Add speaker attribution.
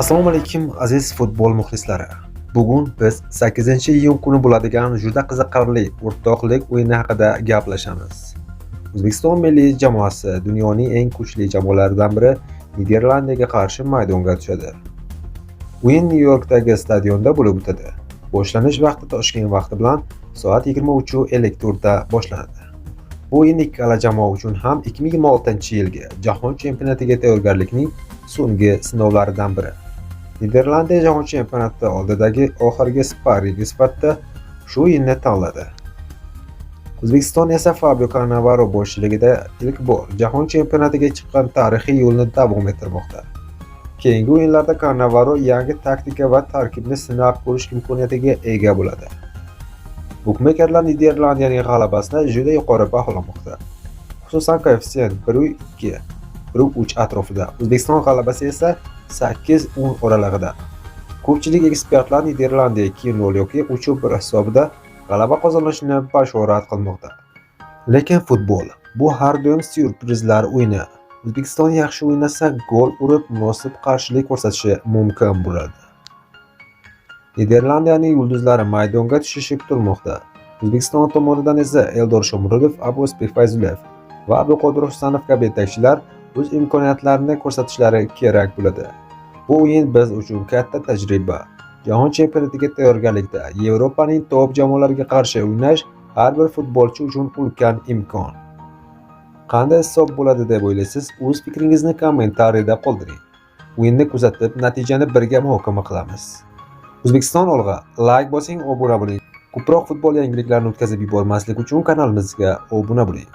Speaker 1: Assalomu alaykum, aziz futbol muxlislari. Bugun biz 8-iyun kuni bo'ladigan juda qiziqarli o'rtoqlik o'yini haqida gaplashamiz. O'zbekiston milliy jamoasi dunyoning eng kuchli jamoalaridan biri Niderlandiyaga qarshi maydonga tushadi. O'yin Nyu-Yorkdagi stadionda bo'lib o'tadi. Boshlanish vaqti Toshkent vaqti bilan soat 23:54 da boshlanadi. Bu o'yin ikkala jamoa uchun ham 2026-yilgi Jahon chempionatiga tayyorgarlikning so'nggi sinovlaridan biri. Niderlandiya Jahon chempionati oldidagi oxirgi sparring sifatida shu o'yinni tanladi. O'zbekiston esa Fabio Cannavaro boshchiligida ilk bor Jahon chempionatiga chiqqan tarixiy yo'lni davom ettirmoqda. Keyingi o'yinlarda Cannavaro yangi taktika va tarkibni sinab ko'rish imkoniyatiga ega bo'ladi. Bukmekerlar Niderlandiyaning g'alabasini juda yuqori baholamoqda. Xususan, koeffitsient 1.2, 1.3 atrofida. O'zbekiston g'alabasi esa 8-10 oralig'ida. Ko'pchilik ekspertlar Niderlandiya 2-0 yoki 3-1 hisobida g'alaba qozonishini bashorat qilmoqda. Lekin futbol bu har doim syurprizlar o'yini. O'zbekiston yaxshi o'ynasa, gol urib, munosib qarshilik ko'rsatishi mumkin bo'ladi. Niderlandiyaning yulduzlari maydonga tushishi kutilmoqda. O'zbekiston tomonidan esa Eldor Shomurodov, Abbosbek Fayzullayev va Abduqodir Husanov kabi yetakchilar o'z imkoniyatlarini ko'rsatishlari kerak bo'ladi. Bu o'yin biz uchun katta tajriba. Jahon chempionatiga tayyorgarlikda Yevropaning top jamoalariga qarshi o'ynash har bir futbolchi uchun ulkan imkon. Qanday hisob bo'ladi deb o'ylaysiz? O'z fikringizni kommentariyda qoldiring. O'yinni kuzatib, natijani birga muhokama qilamiz. O'zbekiston olg'a! Layk bosing, obuna bo'ling. Ko'proq futbol yangiliklarini o'tkazib yubormaslik uchun kanalimizga obuna bo'ling.